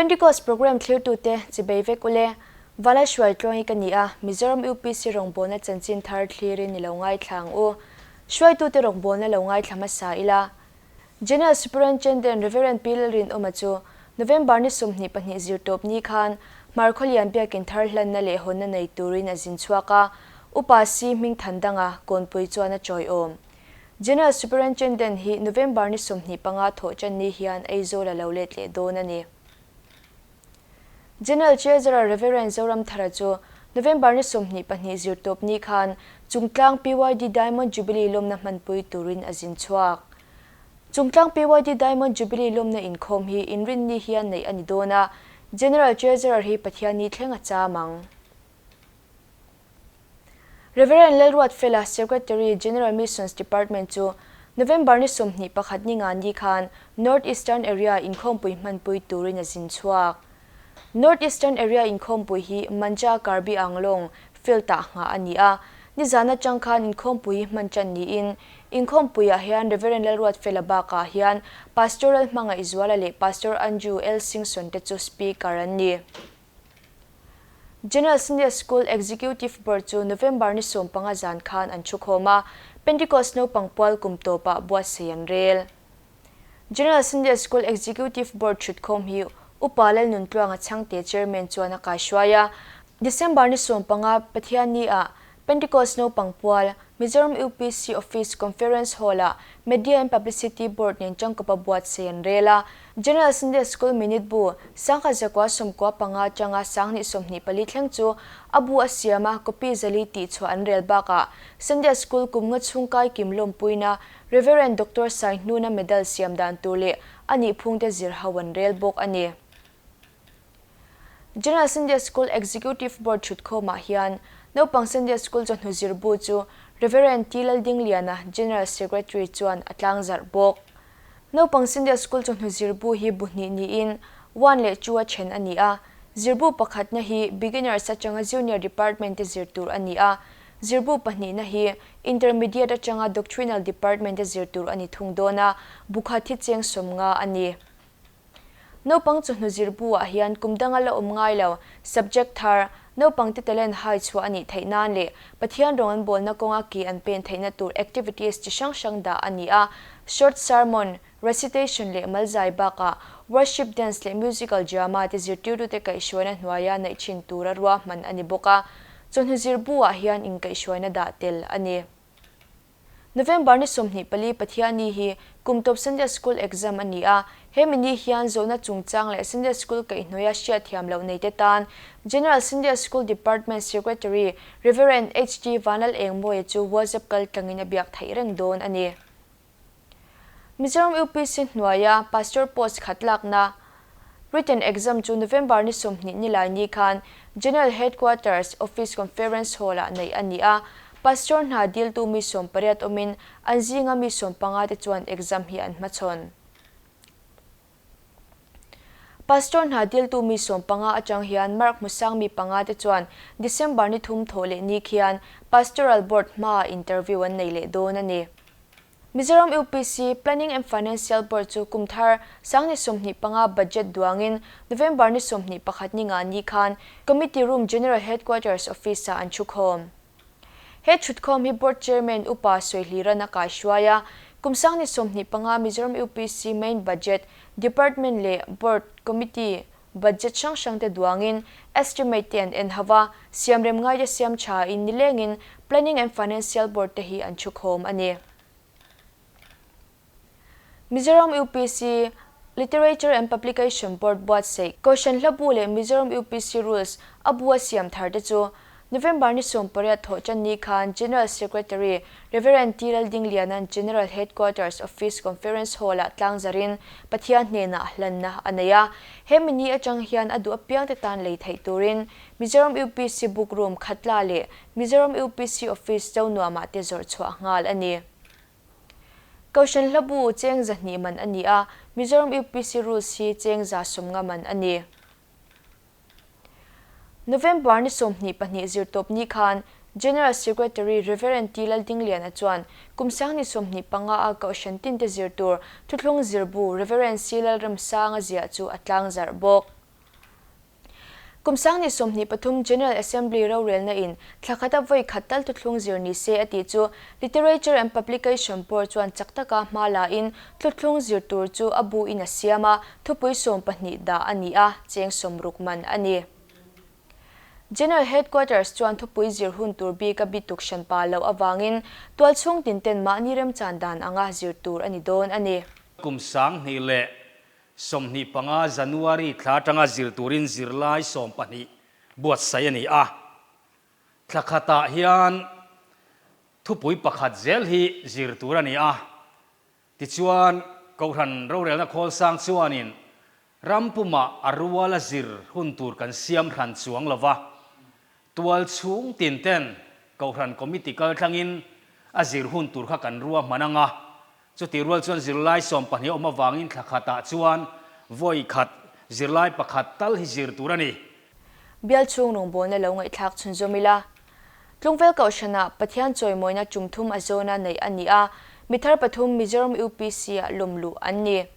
Pentecost Programme thlirtute chibei vek ule. Vala Hruaitluangi ka ni a, Mizoram UPC rawngbawlna chanchin thar thlirin i lo ngaithla ang u. Hruaitute rawngbawlna lo ngaithla hmasa ila. General Superintendent Rev. Pi Lalrinawma chu November ni 22 zirtawp ni khan Hmarkhawlian biakin thar hlanna leh hawnna nei turin a zin chhuak a, Upa Si Hmingthan danga Kawnpui chuan a chawiawm. General Superintendent hi November ni 25 thawh tan ni hian Aizawl a lo let leh dawn a ni. General Treasurer Rev. Zoramthara chu November ni 22 zirtawp ni khan Chungtlang PYD Diamond Jubilee lawmna hmanpui turin a zin chhuak. Chungtlang PYD Diamond Jubilee lawmna inkhawm hi inrinni hian neih a ni dawn a, General Treasurer hi Pathianni thleng a cham ang. Rev. Lalruatfela, Secretary, General Missions Department chu November ni 21 ni nga ni khan North Eastern Area inkhawmpui hmanpui turin a zin chhuak. North Eastern Area inkhawmpui hi Manja Karbi Anglong field-ah nghah a ni a, nizan atang khan inkhawmpui hi hman tan niin inkhawmpuiah hian Rev. Lalruatfela bakah hian Pastor Lalhmangaihzuala leh Pastor Anju L. Singson te chu Speaker an ni. General Sunday School Executive Board chu November ni 15 zan khan an thukhawm a, Pentecost naupang pual kum tawpah buatsaih an rel. General Sunday School Executive Board thutkhawm hi Upa Lalnuntluanga Chhangte Chairman chuan a kaihruai a, December ni 15 Pathianni ah Pentecost naupang pual, Mizoram UPC Office Conference Hall-ah Media and Publicity Board nen tangkawpa buatsaih an rel a. General Sunday School Minute bu, 1995 atanga 2024 thleng chu a bu a siam a, copy 400 tih chhuah an rel bakah Sunday School kum nga chhung kai kim lawmpuina Rev. Doctor Saihnuna Medal siam dan tur leh a nihphungte zir ho an rel bawk a ni. General Sunday School Executive Board thutkhawmah hian naupang Sunday School chawhnu zirbu chu Rev. T. Laldingliana, General Secretary chuan a tlangzarh bawk. Naupang Sunday School chawhnu zirbu hi bu hnih niin one leh two a then a ni a, zirbu pakhatna hi Beginners atanga Junior Department te zir tur a ni a, zirbu pahnihna hi Intermediate atanga Doctrinal Department te zir tur a ni thung dawn a, bu khat hi cheng 50 a ni. Naupang chawhnu zirbu-ah hian kum danga la awm ngai lo, subject thar, naupangte talent hai chhuah a nih theih nan leh Pathian rawng an bawlna kawnga ki an pen theihna tur activities chi hrang hrang dah a ni a. Short sermon, recitation leh malzai bakah worship dance leh musical drama te zirtirtute kaihhruaina hnuaia neih thin tura ruahman a ni bawk a. Chawhnu zirbu-ah hian inkaihhruaina dah tel a ni. November ni 24 Pathianni hi kum tawp Sunday School exam a ni a, hemi ni hian zawhna chungchang leh Sunday School kaihhnawia hriatthiam loh neite tan General Sunday School Department Secretary Rev. HT Vanlal Engmawia chu WhatsApp kal tlangin a biak theih reng dawn a ni. Mizoram UPC hnuaia Pastor post khat lakna Written exam chu November ni 20 ni lai ni khan General Headquarters Office Conference Hall-ah neih a ni a, Pastor hna diltu mi 18 awmin an zinga mi 15 te chuan exam hi an hmachhawn. Pastor hna diltu mi 15 atang hian mark hmusang mi panga te chuan December ni 3 thawh leh ni khian Pastoral Board hmaah interview an nei leh dawn a ni. Mizoram UPC Planning and Financial Board chu kum thar 2025 budget duangin November ni 21 ni nga ni khan Committee Room General Headquarters Office-ah an thukhawm. He thutkhawm hi Board Chairman Upa Sawihlira'n a kaihruai a, kum 2025 Mizoram UPC Main Budget, Department leh Board, Committee, Budget hrang hrang te duangin estimate te an en ho va, siamrem ngaite siam thain nilengin Planning and Financial Board te hi an thukhawm a ni. Mizoram UPC Literature and Publication Board buatsaih Kohhran Hlabu leh Mizoram UPC Rules a bu a siam thar te chu November ni 18 thawh tan ni khan General Secretary Rev. T. Laldingliana'n General Headquarters Office Conference Hall-ah tlangzarin Pathian hnenah hlanna a nei a. He mini atang hian a duh apiangte tan lei theih turin Mizoram UPC Book Room Khatla leh Mizoram UPC Office Zonuamah te zawrh chhuah nghal a ni. Kohhran Hlabu cheng 200 man a ni a, Mizoram UPC Rules hi cheng 150 man a ni. November ni 22 zirtawp ni khan General Secretary Rev. T. Laldingliana chuan kum 2025 a kohhran tinte zir tur thuthlung zirbu Rev. C. Lalramsanga ziah chu a tlangzarh bawk. Kum 2023 General Assembly rorelna in thla khata vawi khat tal thuthlung zir ni se a tih chu Literature and Publication Board chuan chak taka hma la in thuthlung zir tur chu a bu in a siam a, thupui 12 dah a ni a, cheng 60 man a ni. General Headquarters chuan thupui zir hun tur bik a bituk hran pa loh avangin tualchhung tin ten mahni remchan dan anga zir tur a ni dawn a ni. Kum 2025 January thla atanga zir turin zirlai 12 buatsaih a ni a. Thla khatah hian thupui pakhat zel hi zir tur a ni a. Tichuan, Kohhran rorelna khawlsang chuanin ram pumah a ruala zir hun tur kan siam hran chuang lo va, tual chhung tin ten Kohhran Committee kaltlangin a zir hun tur kha kan ruahman ang a. Chutih rual chuan zirlai 12 awm avangin thla khatah chuan vawi khat zirlai pakhat tal hi zir tur a ni. Bial chhung rawngbawlna lo ngaihthlak chhunzawm ila. Tlungvel Kohhranah Pathian chawimawina tum thum a zawna neih a ni a, mi thar pathum Mizoram UPC-ah lawm luh an ni.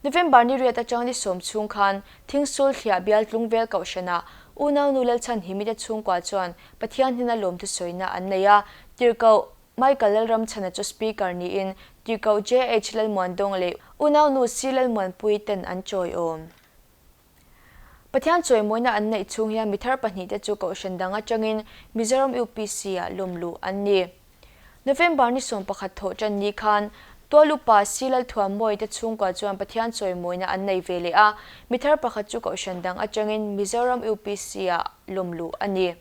November ni riat atang ni sawm chhung khan Thingsul Thliah Bial Tlungvel Kohhranah unaunu Lalchhanhimite chhungkua chuan Pathian hnena lawmthu sawina an nei a, Tirhkoh Michael Lalramchhana chu Speaker niin Tirhkoh JH Lalmuandawng leh unaunu C Lalmuanpui ten an chawiawm. Pathian chawimawina an neih chhung hian mi thar pahnih te chu Kohhran dang atangin Mizoram UPC-ah lawm luh an ni. November ni 11 thawh tan ni khan Tual upa C Lalthuammawi te chhungkua chuan Pathian chawimawina an nei ve leh a, mi thar pakhat chu Kohhran dang atangin Mizoram UPC-ah lawm luh a ni.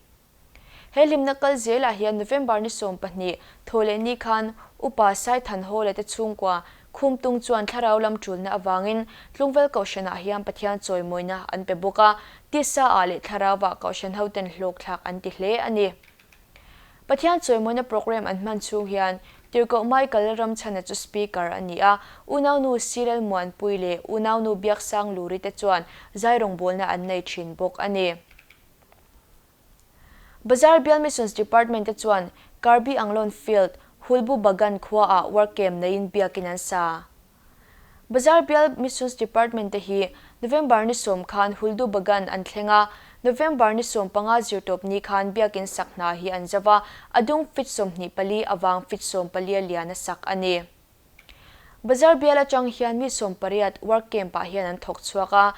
He hlimna kal zelah hian November ni 12 thawh leh ni khan Upa Saithan Hawla te chhungkua Khumtung chuan thlarau lam tulna avangin Tlungvel Kohhranah hian Pathian chawimawina an pe bawk a, tisa ah leh thlarauah Kohhran hoten hlawkthlak an ti hle a ni. Pathian chawimawina program an hman chhung hian Tirhkoh Michael Ramchhana chu Speaker a ni a, unaunu Cyril Muanpui leh unaunu Biaksang Luri te chuan zai rawngbawlna an nei thin bawk a ni. Bazar Bial Missions Department te chuan Karbi Anglong Field, Hulbu Bagan khuaah work camp neiin biakin an sa. Bazar Bial Missions Department te hi November ni 10 khan Huldu Bagan an thleng a, November ni 15 zirtawp ni khan biakin sak hna hi an zau a, a dung feet 24 avang feet 14 a lian a sak a ni. Bazar Bial atang hian mi 80 work camp ah hian an thawk chhuak a,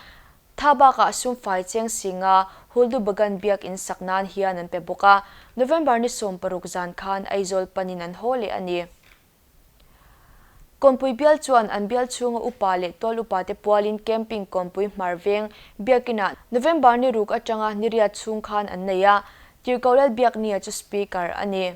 Tha bakah sumfai cheng singa Huldu Bagan biak in sak nan hian an pe bawk a, November ni 16 zan khan Aizawl panin an haw leh a ni. Kawnpui bial chuan an bial chhunga upa leh tual upa te pualin camping kawnpui hmar veng biakinah November ni 6 atanga ni 8 chhung khan an nei a, Tirhkoh Lalbiaknia chu Speaker a ni.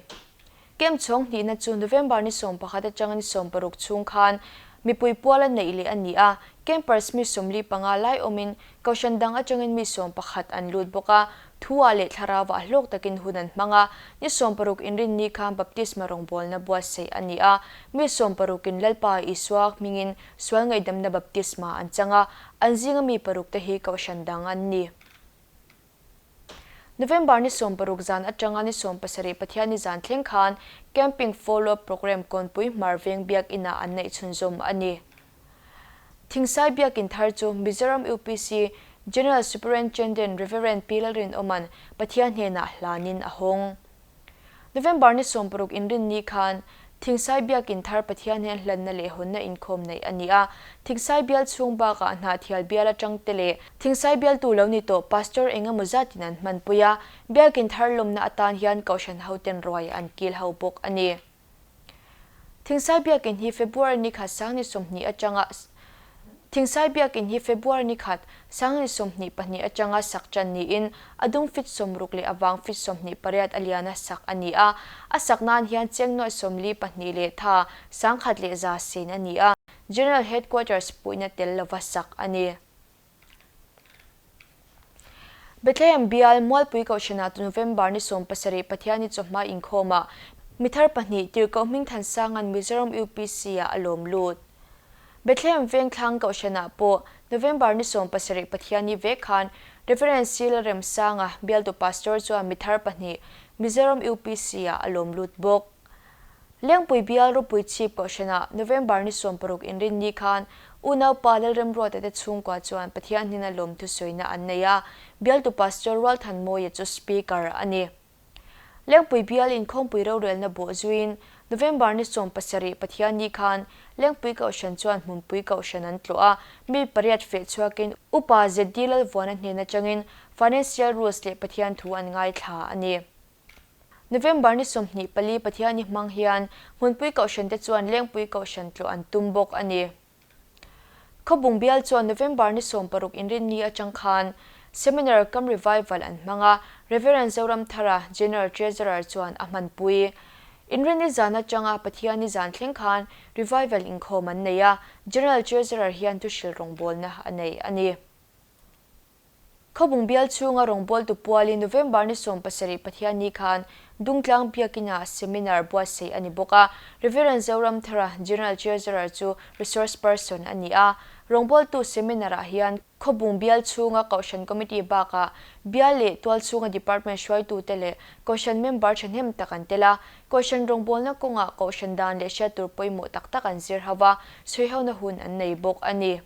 Camp chhawng hnihna chu November ni 11 atanga ni 16 chhung khan mipui pual a neih leh a ni a, campers mi 45 lai awmin Kohhran dang atangin mi 11 an lut bawk a, thuah leh thlarauah hlawk takin hun an hmang a, ni 60 inrin ni khan baptisma rawngbawlna buatsaih a ni a, mi 60 in Lalpa Isua hmingin sual ngaihdamna baptisma an chang a, an zinga mi paruk te hi Kohhran dang an ni. November ni 60 zan atanga ni 70 Pathianni zan thleng khan camping follow-up program kawnpui hmar veng biak inah an neih chhunzawm a ni. Thingsai biakin thar chu Mizoram UPC General Superintendent Reverend P Lalrinawma'n Pathian hnenah hlanin a hawng. November ni 60 inrin ni khan Thingsai biakin thar Pathian hian hlanna leh hawnna inkhawm neih a ni a. Thingsai bial chhung bakah Hnahthial bial atang te leh Thingsai bialtu lo ni tawh Pastor engemaw zatin an hmanpui a, biakin thar lawmna atan hian Kohhran hoten ruai an kil ho bawk a ni. Thingsai biakin hi February ni khat sang ni 20 atanga Thingsai biakin hi February ni khat sang ni 22 atanga sak tan niin a dung feet 60 leh awang feet 28 a liana sak a ni a, a sak nan hian cheng nuai 42 leh tha 100 leh 100 sen a ni a, General Headquarters puihna tel lova sak a ni. Bethlehem bial Mualpui Kohhranah November ni 17 Pathianni chawhma inkhawmah mi thar pahnih Tirhkoh Hmingthansanga'n Mizoram UPC-ah a lawm lut. Bethlehem Vengthlang Kohhranah pawh November ni 17 Pathianni vek khan Reverend C Lalremsanga bialtu pastor chuan mi thar pahnih Mizoram UPC-ah a lawm lut bawk. Lengpui bial Ropui Chhip Kohhranah November ni 60 inrin ni khan Unaupa Lalremruata te chhungkua chuan Pathian hnena lawmthu sawina an nei a, bialtu Pastor Rualthanmawia chu Speaker a ni. Lengpui bial inkhawmpui rorelna bawh zuiin November ni 17 Pathianni khan Lengpui Kohhran chuan hmunpui Kohhran an tlawh a, mi pariat feh chhuakin Upa ZD Lalvuana hnen atangin Financial Rules leh Pathian thu an ngaithla a ni. November ni 24 Pathianni hmang hian hmunpui Kohhran te chuan Lengpui Kohhran tlawh an tum bawk a ni. Khawbung bial chuan November ni 16 inrinni atang khan Seminar cum Revival an hmang a, Rev. Zoramthara, General Treasurer chuan a hmanpui. Inrinni zan atanga Pathianni zan thleng khan Revival inkhawm an nei a, General Treasurer hian thuhril rawngbawlna a nei a ni. Khawbung bial chhunga rawngbawltu pualin November ni 17 Pathianni khan Dungtlang Biakina seminar buatsaih a ni bawk a, Rev. Zoramthara, General Treasurer chu resource person a ni a. Rawngbawltu seminar-ah hian Khawbung bial chhunga Kohhran Committee bakah bial leh tual chhunga department hruaitute leh Kohhran member thahnem tak an tel a. Kohhran rawngbawlna kawngah Kohhran dan leh hriat tur pawimawh tak tak an zir ho va, sawihona hun an nei bawk a ni.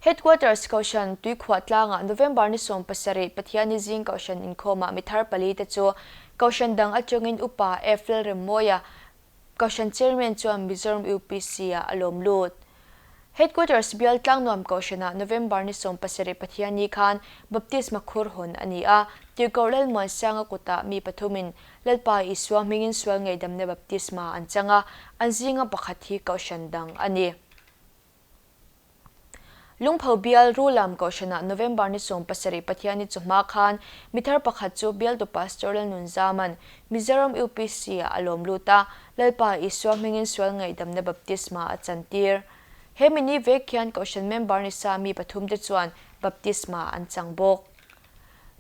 Headquarters Kohhran Tuikhuah tlangah November ni 17 Pathianni zing Kohhran inkhawmah mi thar pali te chu Kohhran dang atangin Upa F Lalremmawia Kohhran Chairman chuan Mizoram UPC-ah a lawm lut. Headquarters bial Tlangnuam Kohhranah November ni 17 Pathianni khan Baptisma khur hawn a ni a, Tirhkoh Lalmuansanga kutah mi pathumin Lalpa Isua hmingin sual ngaihdamna baptisma an chang a, an zinga pakhat hi Kohhran dang a ni. Lungpho bial Rulam Kohhranah November ni 17 Pathianni chawhma khan mi thar pakhat chu bialtu Pastor Lalnunzaman Mizoram UPC-ah a lawm lut a, Lalpa Isua hmingin sual ngaihdamna baptisma a chantir. He mi ni vek hian Kohhran member ni sa mi pathumte chuan baptisma an chang bawk.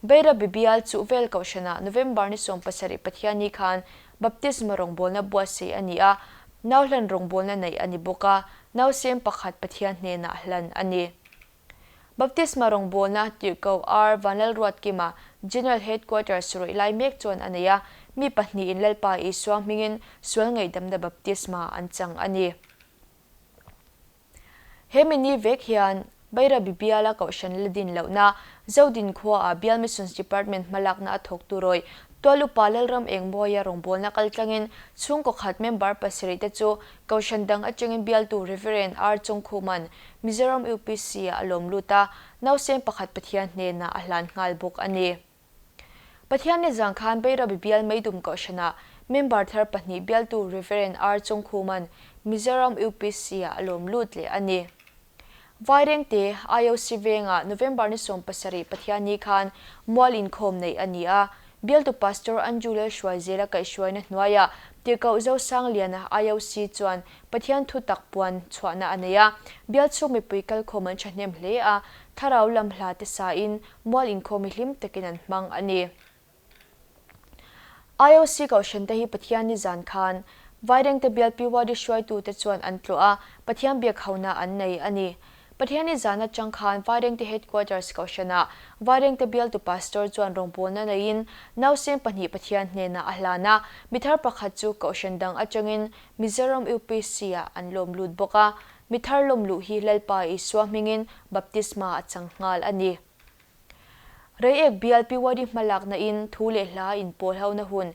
Bairabi bial Chuhvel Kohhranah November ni 17 Pathianni khan Baptisma rawngbawlna buatsaih a ni a, nau hlan rawngbawlna neih a ni bawk a, nausem pakhat Pathian hnenah hlan a ni. Baptisma rawngbawlna Tirhkoh R Vanlalruatkima General Headquarters rawih lai mek chuan a nei a, mi pahnihin Lalpa Isua hmingin sual ngaihdamna baptisma an chang a ni. He mi ni vek hian Bairabi biala Kohhran la din lohna Zodin khuaah Bial Missions Department hmalakna a thawktu rawih Tualupa Lalram Engmawia rawngbawlna kaltlangin chhungkaw khat member pasarih te chu Kohhran dang atangin bialtu Rev. R Chawngkhuman Mizoram UPC-ah a lawm lut a, nausem pakhat Pathian hnenah a hlan nghal bawk a ni. Pathian ni zang khan Bairabi bial Meidum Kohhranah member thar pahnih bialtu Rev. R Chawngkhuman Mizoram UPC-ah a lawm lut leh a ni. Vairengte IOC vengah November ni 17 Pathianni khan mual inkhawm neih a ni a, bialtu Pastor Anju Lalhruaizela kaihhruaina hnuaiah Tirhkoh Zosangliana IOC chuan Pathian thu tak puan chhuahna a nei a, bial chhung mipui kalkhawm an thahnem hle a, thlarau lam hla te sain Mual inkhawm hi hlim takin an hmang a ni. IOC Kohhran te hi Pathian ni zan khan Vairengte bial PYD hruaitute chuan an tlawh a, Pathian biak hona an nei a ni. Pathian ni zan atang khan Vairengte Headquarters Kohhranah Vairengte bialtu Pastor chuan rawngbawlna neiin nausem pahnih Pathian hnenah a hlan a, mi thar pakhat chu Kohhran dang atangin Mizoram UPC-ah an lawm lut bawk a, Mi thar lawm luh hi Lalpa Isua hmingin baptisma a chang nghal a ni. Reiek bial PYD hmalakna in thu leh hla inpawl hona hun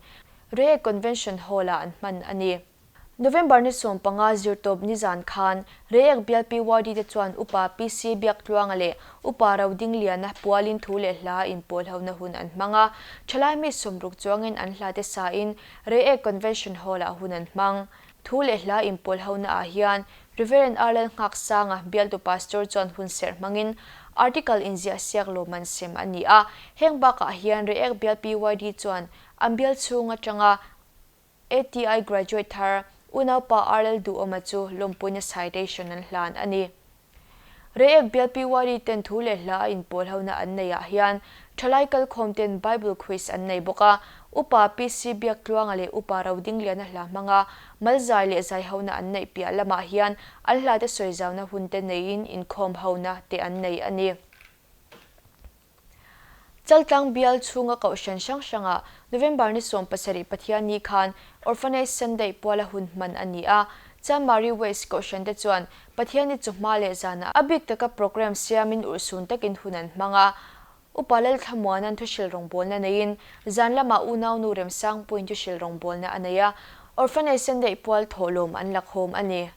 Reiek Convention Hall-ah an hman a ni. November ni 15 zirtawp nizan khan Reiek bial PYD te chuan Upa PC Biaktluanga leh Upa Rodingliana pualin thu leh hla inpawl hona hun an hmang a, thalai mi 60 chuangin an hla te sain Reiek Convention Hall-ah hun an hmang. Thu leh hla inpawl hona ah hian Rev. R Lalnghaksanga bialtu pastor chuan hun serh hmangin article inziah siak lawmman sem a ni a. Heng bakah hian Reiek bial PYD chuan an bial chhung atanga ATI graduate thar unaupa R Lalduhawma chu lawmpuina citation an hlan a ni. Reiek bial PYD ten thu leh hla a inpawl hona an neih ah hian thalai kalkhawm ten Bible quiz an nei bawk a, Upa PC Biaktluanga leh Upa Rodingliana hla hmanga malzai leh zai hona an neih piah lamah hian an hla te sawi zauna hun te neiin inkhawm hona te an nei a ni. Chaltlang bial chhunga kohhran hrang hrangah November ni 17 Pathianni khan Orphanage Sunday puala hun hman a ni a. Chanmari West Kohhran te chuan Pathianni chawhma leh zanah a bik taka programme siamin urhsun takin hun an hmang a. Upa Lalthlamuana'n thuhril rawngbawlna neiin zan lamah unaunu Remsangpuiin thuhril rawngbawlna a nei a, Orphanage Sunday pual thawhlawm an lakhawm a ni.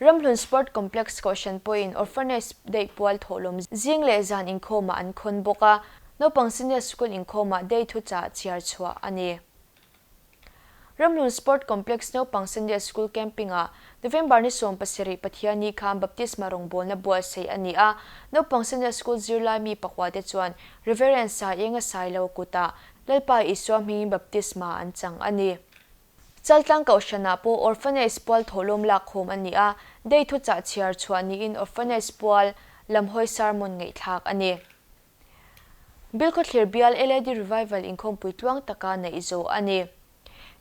Ramhlun Sport Complex Kohhran pawhin Orphanage Day pual thawhlawm zing leh zan inkhawmah an khawn bawk a, naupang senior school inkhawmah day thuchah chhiar chhuah a ni. Ramhlun Sport Complex naupang Sunday School Camping-ah November ni 17 Pathianni khan Baptisma rawngbawlna buatsaih a ni a, naupang Sunday School zirlai mi pakuate chuan Reverend Saienga Sailo kutah Lalpa Isua hmingin Baptisma an chang a ni. Chaltlang Kohhranah pawh Orphanage pual thawhlawm lakkhawm a ni a, day thuchah chhiar chhuah niin Orphanage pual lamhawi sermon ngaihthlak a ni. Bilkhawthlir bial LAD Revival inkhawmpui tluang taka neih zawh a ni.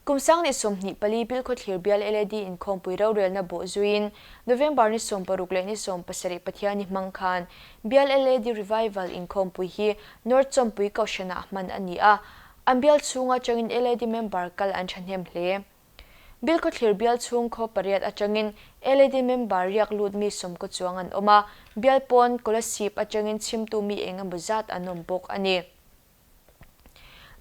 Kum sang ni 24 Bilkhawthlir bial LAD inkhawmpui rorelna bawh zuiin November ni 16 leh ni 17 Pathianni hmang khan bial LAD Revival inkhawmpui hi North Chawmpui Kohhranah hman a ni a, an bial chhunga changin LAD member kal an thahnem hle. Bilkhawthlir bial chhung khaw pariat atangin LAD member riak lut mi sawmkaw chuang an awm a, bial pawn Kolasib atangin chhimtu mi eng emaw zat an awm bawk a ni.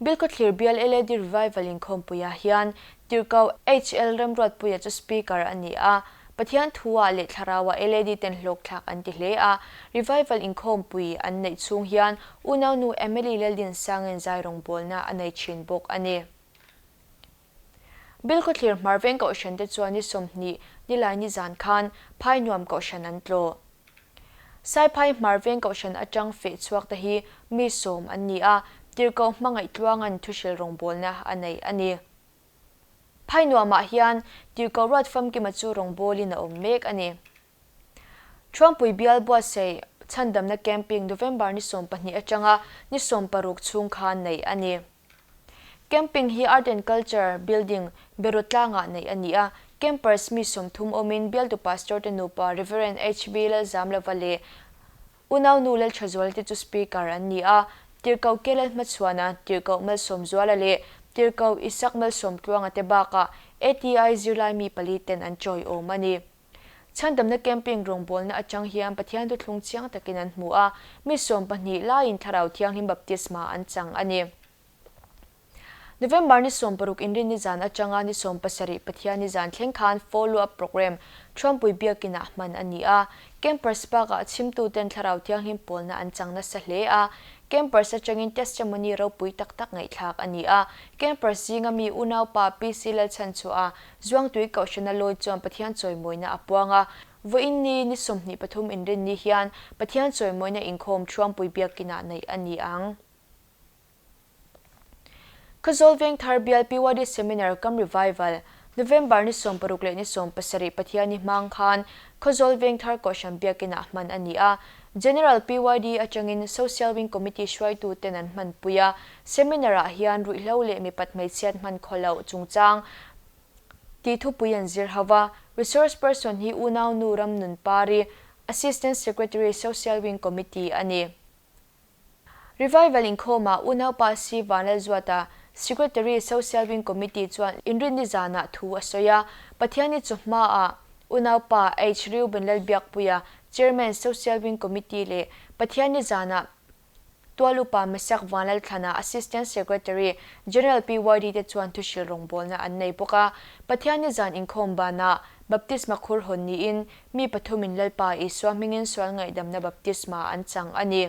Bilkhawthlir bial LAD Revival inkhawmpuiah hian Tirhkoh HL Remruatpuia chu Speaker a ni a, Pathian thuah leh thlarauah LAD ten hlawkthlak an ti hle a, Revival inkhawmpui an neih chhung hian unaunu Emily Laldinsangin zai rawngbawlna a nei thin bawk a ni. Bilkhawthlir Hmarveng Kohhran te chuan ni 20 Nilaini zan khan Phainuam Kohhran an tlawh. Saiphai Hmarveng Kohhran atang feh chhuak te hi mi sawm an ni a, Tirhkoh Hmangaih Tluanga'n thuhril rawngbawlna a nei a ni. Phainuamah hian Tirhkoh Ruat Famkima chu rawngbawlin a awm mek a ni. Thuampui bial buatsaih chhandamna camping November ni 12 atanga ni 16 chhung khan neih a ni. Camping hi Art and Culture Building, Beraw tlangah neih a ni a, campers mi 30 awmin bialtu pastor te nupa Rev. HB Lalzamlova leh Unaunu Lalthazuala te chu speaker an ni a, Tirhkoh Ke Lalhmachhuana, Tirhkoh Malsawmzuala leh Tirhkoh Isak Malsawmtluanga te bakah ATI zirlai mi pali ten an chawiawm a ni. Chhandamna camping rawngbawlna atang hian Pathian thuthlung chiang takin an hmu a, mi 12 laiin Thlarau Thianghlim baptisma an chang a ni. November ni 16 Inrinni zan atanga ni 17 Pathianni zan thleng khan follow up programme Thuampui Biakinah hman a ni a, campers bakah chhimtuten Thlarau Thianghlim pawlna an chang nasa hle a, campers atangin testimony ropui tak tak ngaihthlak a ni a, campers zinga mi unaupa PC Lalchhanchhuah Zuangtui Kohhrana lawi chuan Pathian chawimawina a puang a, vawiin ni ni 23 inrinni hian Pathian chawimawina inkhawm Thuampui Biakinah neih a ni ang. Khawzawl Vengthar Bial PYD Seminar Cum Revival, November ni 16 leh ni 17 Pathianni hmang khan Khawzawl Vengthar Kohhran Biakinah hman a ni a. General PYD atangin Social Wing Committee hruaitu ten an hmanpui a, Seminar-ah hian ruihhlo leh mipat hmeichhiat hman khaw loh chungchang tih thupui an zir ho va. Resource person hi Unaunu Ramnunpari, Assistant Secretary, Social Wing Committee a ni. Revival inkhawmah Unaupa Si Vanlalzuata, Secretary, Social Wing Committee chuan inrinni zanah thu a sawi a, Pathianni chawhmaah Unaupa H. Reuben Lalbiakpuia, Chairman, Social Wing Committee leh Pathianni zanah Tualupa Mesak Vanlalthlana, Assistant Secretary, General PYD te chuan thuhril rawngbawlna an nei bawk a. Pathianni zan inkhawm banah Baptisma khur hawn niin mi pathumin Lalpa Isua hmingin sual ngaihdamna baptisma an chang a ni.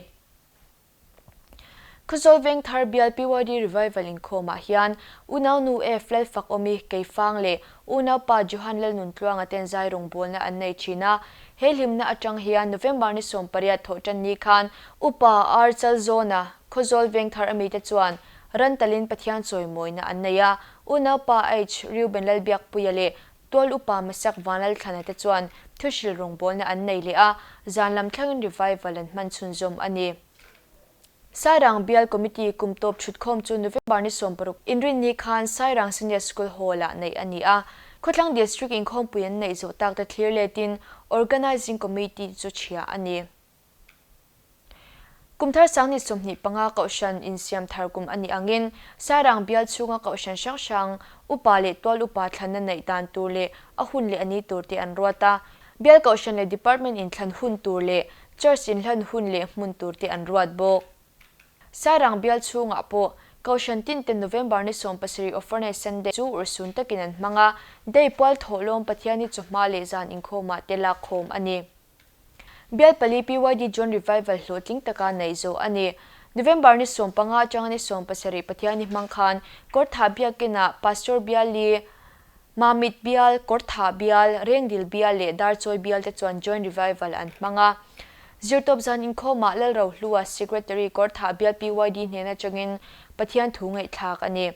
Khawzawl Vengthar bial PYD Revival inkhawmah hian Unaunu F Lalfakawmi Keifang leh Unaupa Johan Lalnuntluanga ten zai rawngbawlna an nei thin a. He hlimna atang hian November ni 18 thawhtan ni khan Upa R Chalzawna Khawzawl Vengthar amite chuan ran talin Pathian chawimawina an nei a. Unaupa H Reuben Lalbiakpuia leh Tual Upa Mesak Vanlalthlana te chuan thuhril rawngbawlna an nei leh a, zan lam thlangin revival an hman chhunzawm a ni. Sairang Bial Committee kum tawp thutkhawm chu November ni 16 inrinni khan Sairang Senior School Hall-ah neih a ni a. Khawthlang District inkhawmpui an neih zawh tak te thlir letin Organising Committee chu chhia a ni. Kum thar 2025 Kohhran insiam thar kum a nih angin Sairang bial chhunga Kohhran hrang hrang upa leh tual upa thlanna neih dan tur leh a hun leh a ni tur te an ruat a. Bial Kohhran leh Department inthlan hun tur leh Church inhlan hun leh hmun tur te an ruat bawk. Sairang bial chhungah pawh Kohhran tin ten November ni 17 Orphanage Sunday chu urhsun takin an hmang a, day pual thawhlawm Pathianni chawhma leh zan inkhawmah te lakkhawm a ni. Bial pali PYD John Revival hlawhtling taka neih zawh a ni. November ni 15 atanga ni 17 Pathianni hmang khan Kawrthah Biakinah Pastor Biali, Mamit Bial, Kawrthah Bial, Rengdil Bial leh Darchawi Bial te chuan Joint Revival an hmang a. Zirtawp zan inkhawmah Lalrohlua Secretary Kawrthah Bial PYD hnen atangin Pathian thu ngaihthlak a ni.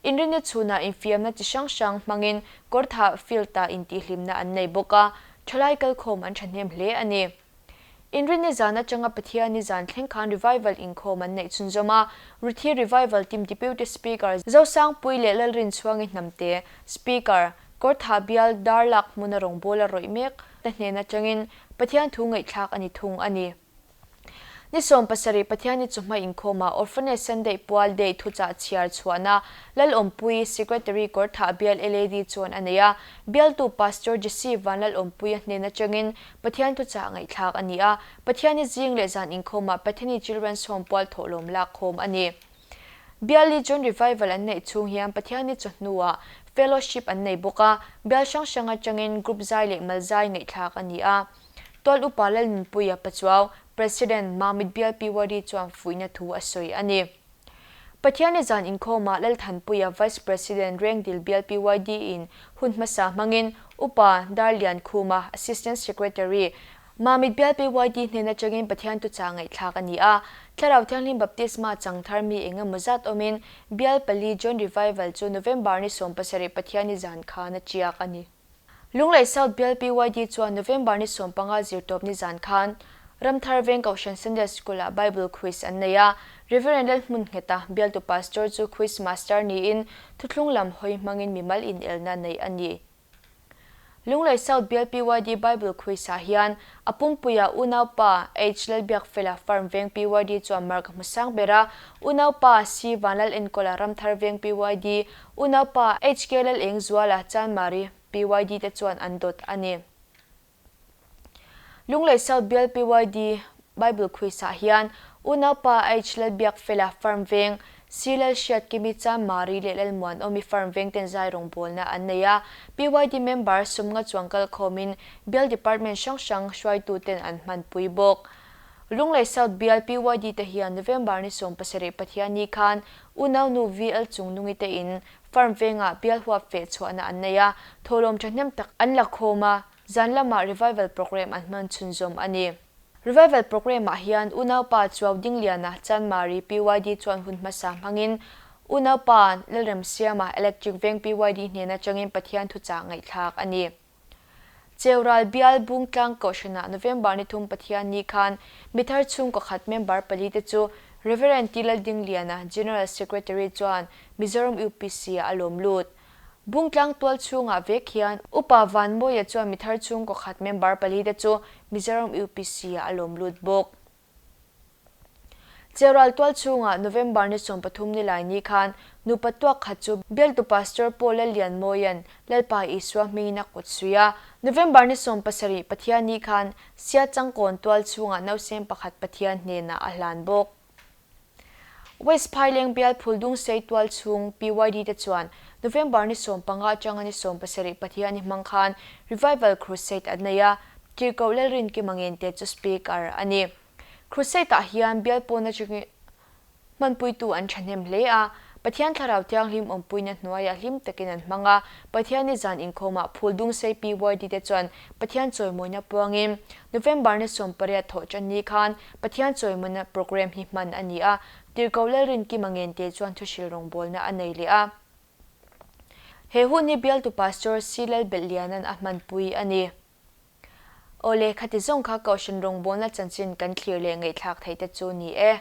Inrinni chhunah infiamna chi hrang hrang hmangin Kawrthah Field-ah intihhlimna an nei bawk a, thalai kalkhawm an thahnem hle a ni. Inrinni zan atanga Pathianni zan thleng khan Revival inkhawm an neih chhunzawm a, Ruthi Revival Team Deputy Speaker Zosangpui leh Lalrinchhuangi Hnamte, Speaker, Kawrthah bial Darlak hmuna rawngbawl a rawih mek te hnen atangin Pathian thu ngaihthlak a ni thung a ni. Ni 17 Pathianni chawhma inkhawmah Orphanage Sunday pual Day thuchah chhiar chhuahna Lalawmpui Secretary Kawrthah bial LAD chuan a nei a, bialtu Pastor Jesse Vanlalawmpuia hnen atangin Pathian thuchah ngaihthlak a ni a, Pathianni zing leh zan inkhawmah Bethany Children's Home pual thawhlawm lakkhawm a ni. Bial Legion Revival an neih chhung hian Pathianni chawhnuah Fellowship an nei bawk a, bial hrang hrang atangin Group zai leh mal zai ngaihthlak a ni a. Tual upa Lalnunpuia Pachuau, President, Mamit Bial PYD chuan fuihna thu a sawi a ni. Pathianni zan inkhawmah Lalthanpuia Vice President Rengdil Bial PYD in hun hmasa hmangin Upa Darliankhuma, Assistant Secretary, Mamit Bial PYD hnen atangin Pathian tuchah ngaihthlak a ni a. Thlarau Thianghlim Baptisma chang thar mi eng emaw zat awmin Bial pali Joint Revival chu November ni 17 Pathianni zan khan a tiak a ni. Lunglei South Bial PYD chuan November ni 15 zirtawpni zan khan Ramthar Veng Kohhran Sunday School-ah Bible Quiz an nei a. Reverend Lalhmun Ngheta, bialtu Pastor chu Quiz Master niin thuthlung lam hawi hmangin mimal inelna neih a ni. Lunglei South Bial PYD Bible Quiz-ah hian a pumpuia unaupa H Lalbiakfela Farm Veng PYD chuan mark a hmu sang ber a, unaupa C Vanlal Enkawla Ramthar Veng PYD, Unaupa HK Lalengzuala Chanmari PYD te chuan an dawt a ni. Lunglei South Bial PYD Bible Quiz-ah hian Unaupa H Lalbiakfela Farm Veng, C Lalhriatkimi Chanmari leh Lalmuanawmi Farm Veng ten zai rawngbawlna an nei a. PYD member 50 chuang kalkhawmin Bial Department hrang hrang hruaituten an hmanpui bawk. Lunglei South Bial PYD te hian November ni 17 Pathianni khan Unaunu VL Chungnungi te in farm vengah bial huap feh chhuahna an nei a, thawhlawm thahnem tak an la khawm a, zan lamah revival program an hman chhunzawm a ni. Revival program ah hian unaupa Chuau Dingliana Chanmari PYD chuan hun hmasa hmangin unaupa Lalremsiama Electric Veng PYD hnen atangin Pathian thuchah ngaihthlak a ni. Cheural bial Bungtlang Kohhranah November ni 3 Pathianni khan mithar chhungkaw khat member pali te chu Reverend T Laldingliana, General Secretary chuan Mizoram UPC ah a lawm lut. Bungtlang tual chhungah vek hian Upa Vanmawia chuan mithar chhungkaw khat member pali te chu Mizoram UPC ah a lawm lut bawk. Cheural tual chhungah November ni 13 ni lai ni khan nupa tuak khat chu bialtu Pastor Paul Lallianmawia'n Lalpa Isua hmingin a kut suih a. November ni 17 Pathianni khan Siachangkawn tual chhungah nausem pakhat Pathian hnenah a hlan bawk. West Phaileng bial Phuldungsei tual chhung PYD te chuan November ni 15 atanga ni 17 Pathianni hmang khan Revival Crusade an nei a, Tirhkoh Lalrinkima Ngente chu Speaker a ni. Crusade-ah hian bial pawn atangin hmanpuitu an thahnem hle a, Pathian Thlarau Thianghlim awmpuina hnuaiah hlim takin an hmang a, Pathianni zan inkhawmah Phuldungsei PYD te chuan Pathian chawimawina puangin November ni 18 thawh tan ni khan Pathian chawimawina program hi hman a ni a, Tirhkoh Lalrinkima Ngente chuan thuhril rawngbawlna a nei leh a. He hun hi bialtu Pastor C Lalbelhliana'n a hmanpui a ni. Awle, khati zawng kha Kohhran rawngbawlna chanchin kan thlir leh ngaihthlak theih te chu ni e.